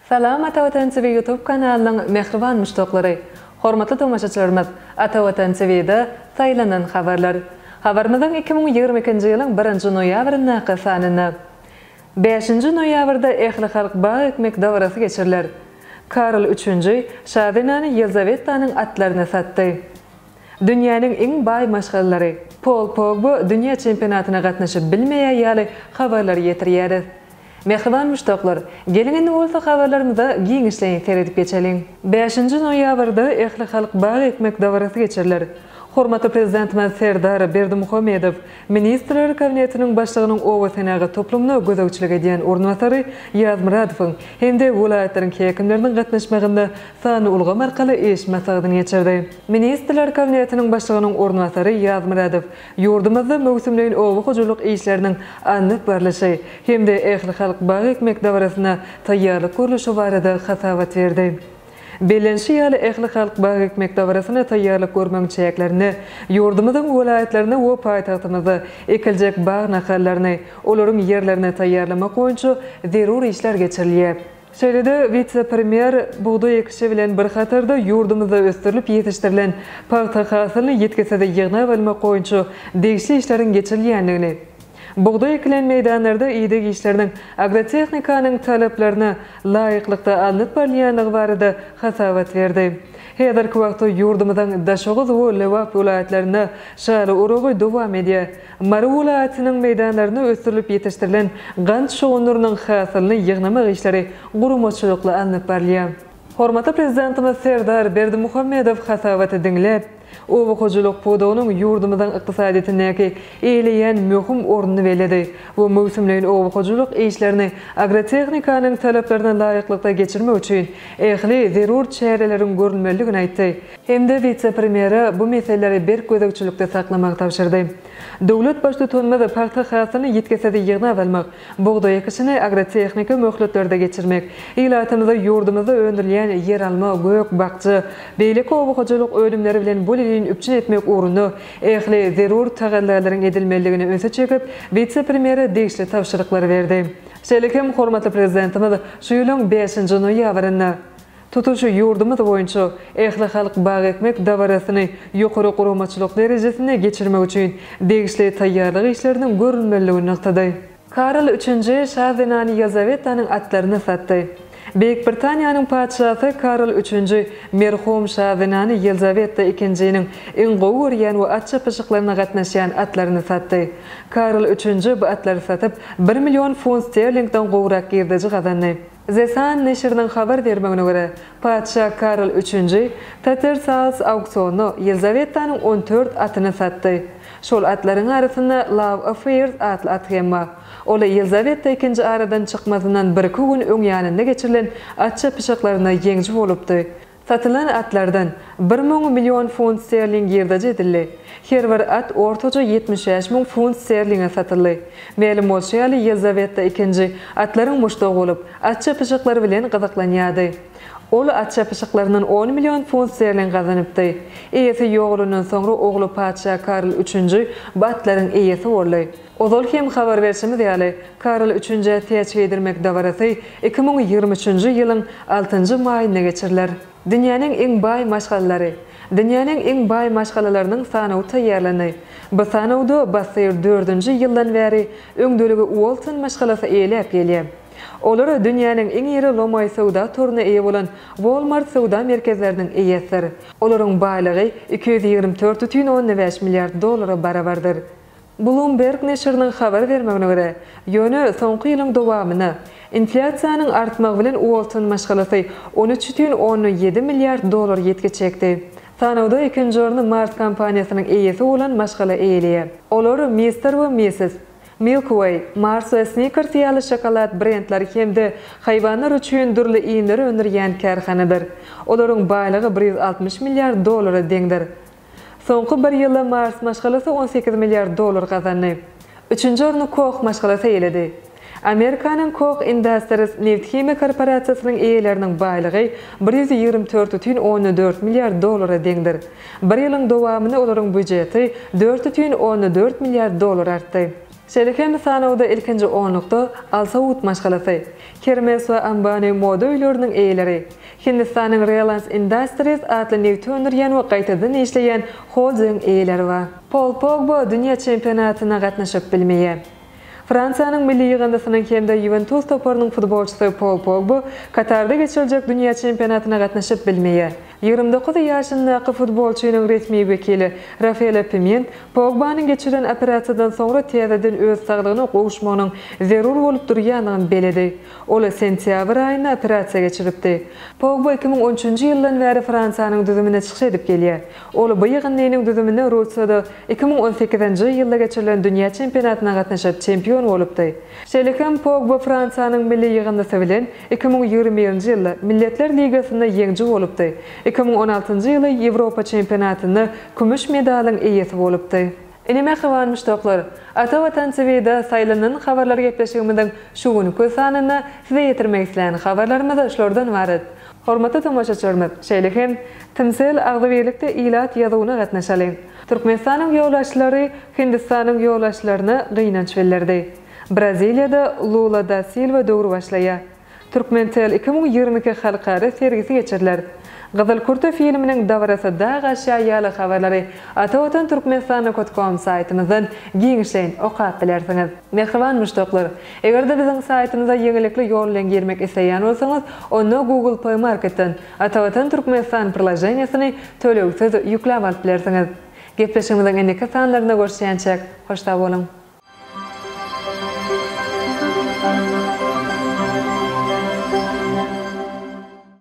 Salam Ata Watan TV YouTube kanalynyň mähriban muşdaklary! Hormatly tomaşaçylarymyz, Ata Watan TV-de saýlanan habarlar. Habarymyzyň 2022-nji ýylyň birinji noýabryndaky sanynda. Bäşinji noýabrda ählihalk bag ekmek dabarasy geçiriler. Karl Üçünji şa zenany Ýelzawettanyň atlaryny satdy. Dünýäniň iň baý maşgalalary, Pol Pogba dünýä çempionatyna gatnaşyp bilmeýär ýaly habarlary ýetirýäris. Mähriban muşdaklar, geliň indi bolsa habarlarymyza giňişleýin seredip geçeliň. Bäşinji noýabrda ählihalk bag ekmek dabarasy geçiriler. Hormatly Prezidentimiz Serdar Berdimuhamedow Ministrler Kabinetiniň Başlygynyň oba senagat toplumyna gözegçilik edýän orunbasary Ýazmyradowyň hem-de welaýatlaryň häkimleriniň gatnaşmagynda sanly ulgam arkaly iş maslahatyny geçirdi. Ministrler Kabinetiniň Başlygynyň orunbasary Ýazmyradow ýurdumyzda möwsümleýin oba hojalyk işleriniň alnyp barlyşy hem-de ählihalk bag ekmek dabarasyna taýýarlyk görlüşi barada hasabat berdi. Bellenişi ýaly, ählihalk bag ekmek dabarasyna taýýarlyk görmegiň çäklerinde ýurdumyzyň welaýatlarynda we paýtagtymyzda ekiljek bag nahallaryny, olaryň ýerlerini taýýarlamak boýunça zerur işler geçirilýär. Şeýle-de wise-premýer bugdaý ekişi bilen bir hatarda ýurdumyzda ösdürilip ýetişdirilen pagta hasylyny ýitgisiz ýygnap almak boýunça degişli işleriň geçirilýändigini, bugdaý ekilen meýdanlarda ideg işleriniň agrotehnikanyň talaplaryna laýyklykda alnyp barylýandygy barada hasabat berdi. Häzirki wagtda ýurdumyzyň Daşoguz we Lebap welaýatlarynda şaly oragy dowam edýär. Mary welaýatynyň meýdanlarynda ösdürilip ýetişdirilen gant şugundyrynyň hasylyny ýygnamak işleri guramaçylykly alnyp barylýar. Hormatly Prezidentimiz Serdar Berdimuhamedow hasabaty diňläp, oba hojalyk pudagynyň ýurdumyzyň ykdysadyýetindäki eýeleýän möhüm ornuny belledi we möwsümleýin oba hojalyk işlerini agrotehnikanyň talaplaryna laýyklykda geçirmek üçin ähli zerur çäreleriň görülmelidigini aýtdy hem-de wise-premýere bu meseleleri berk gözegçilikde saklamagy tabşyrdy. Döwlet Baştutanymyz pagta hasylyny ýitgisiz ýygnap almak, bugdaý ekişini agrotehniki möhletlerde geçirmek, ilatymyzy ýurdumyzda öndürilýän ýeralma, gök, bakja, beýleki oba hojalyk önümleri bilen bolelin üpjün etmek ugrunda ähli zerur tagallalaryň edilmelidigine ünsi çekip, wise-premýere degişli tabşyryklary berdi. Şeýle hem hormatly Prezidentimiz şu ýylyň bäşinji noýabrynda, Tutuş ýurdumyz boýunça ählihalk bag ekmek dabarasyny ýokary guramaçylyk derejesinde geçirmek üçin degişli taýýarlyk işleriniň görülmelidigini nygtady. Karl Üçünji şa zenany Ýelizawetanyň atlaryny satdy. Beýik Britaniýanyň patyşasy Karl Üçünji merhum şa zenany Ýelizaweta Ikinjiniň iň gowy görýän we at çapyşyklaryna gatnaşýan atlaryny satdy. Karl Üçünji bu atlary satyp, bir million funt sterlingden gowrak girdeji gazandy. The Sun neşiriniň habar bermegine görä, patyşa Karl Üçünji Tattersall's auksionda Ýelizawetanyň on dört atyny satdy. Şol atlaryň arasynda Love Affairs atly at hem bar. Ol Ýelizaweta ikinji aradan çykmazyndan birki gün öň ýanynda geçirilen at çapyşyklarynda ýeňiji bolupdy. Satylan atlardan 1000 million funt sterling girdeji edildi. Her bir at ortaça 75 000 funt sterlinge satyldy. Mälim bolşy ýaly, Ýelizaweta ikinji atlaryň muşdagy bolup, at çapyşyklary bilen gyzyklanýardy. Ol at çapyşyklaryndan on million funt sterling gazanypdy. Eýesi ýogalandan soňra ogly patyşa Karl Üçünji bu atlaryň eýesi boldy. Ozal hem habar berşimiz ýaly, Karl Üçünjä täç geýdirmek dabarasy 2023-nji ýylyň altynjy maýynda geçiriler. Dünýäniň iň baý maşgalalary Dünýäniň iň baý maşgalalarynyň sanawy taýýarlandy. Bu sanawda bassyr dördünji ýyldan bäri öňdeligi Uolton maşgalasy eýeläp gelýär. Olar dünýäniň iň iri lomaý söwda toruna eýe bolan Walmart söwda merkezleriniň eýesidir. Olaryň baýlygy 224,5 milliard dollara barabardyr. Bloomberg neşiriniň habar bermegine görä, ýöne soňky ýylyň dowamynda inflýasiýanyň artmagy bilen Uolton maşgalasy 13,7 milliard dollar ýitgi çekdi. Sanawda ikinji orny Mars kompaniýasynyň eýesi bolan maşgala eýeleýär. Olar Mister we Missis Milky Way, Mars we Snickers ýaly şokolad brendleri hem-de haýwanlar üçin dürli iýmleri öndürýän kärhanadyr. Olaryň baýlygy 160 milliard dollara deňdir. Soňky bir ýylda Mars maşgalasy 18 milliard dollar gazandy. Üçünji orny Koh maşgalasy eýeledi. Amerikanyň Koch Industries nebit-himiýa korporasiýasynyň eýeleriniň baýlygy 124,4 milliard dollara deňdir. Bir ýylyň dowamynda olaryň býujeti 4,4 milliard dollar artdy. Şeýle hem sanawda ilkinji onlukda Al Saud maşgalasy, Hermes we Ambani moda öýleriniň eýeleri, Hindistanyň Reliance Industries atly nebit öndürýän we gaýtadan işleýän holdingiň eýeleri bar. Pol Pogba dünýä çempionatyna gatnaşyp bilmeýär. Fransiýanyň milli ýygyndysynyň hem-de Ýuwentus toparynyň futbolçysy Pol Pogba Katarda geçiriljek dünýä çempionatyna gatnaşyp bilmeýär. 29 ýaşyndaky futbolçynyň resmi wekili Rafaela Piment Pogbanyň geçiren operasiýadan soňra täzeden öz saglygyna gowuşmagynyň zerur bolup durýandygyny beledi. Ol sentýabr aýynda operasiýa geçiripdi. Pogba 2013-nji ýyldan bäri Fransiýanyň düzüminde çykyş edip gelýär. Ol bu ýygyndynyň düzüminde Russiýada 2018-nji ýylda geçirilen dünýä çempionatyna gatnaşyp, çempion bolupdy. Şeýle hem Pogba Fransiýanyň milli ýygyndysy bilen 2021-nji ýylda Milletler Ligasynda ýeňiji bolupdy. 2016-njy ýyly Ýewropa çempionatynda kümüş medalyň eýesi bolupdy. Ine mähriban muşdaklar, Ata Watan TV-de saýlanan habarlar gepleşigimiziň şu günki sanynda size ýetirmek islän habarlarymyz şulardan ybarat. Hormatly tomaşaçylarymyz, şeýle hem Tmcell agzybirlikde ilat ýazuwyna gatnaşalyň! Türkmenistanyň ýolbaşçylary Hindistanyň ýolbaşçylaryna gynanç bildirdi. Braziliýada Lula da Silwa döwri başlaýar. Turkmentel 2022 halkara sergisi geçiriler. Gyzyl kürte filminiň dabarasy dag aşýar ýaly habarlary Atavatan Türkmenistan com saýtymyzdan giňişleýin okap bilersiňiz. Mähriban muşdaklar! Eger-de biziň saýtymyza ýeňillikli ýol bilen girmek isleýän bolsaňyz, onda Google Play Marketden Atavatan Türkmenistan priloženiýasyny tölegsiz ýükläp alyp bilersiňiz. Gepleşigimiziň indiki sanlarynda görüşýänçäk, hoş sag boluň!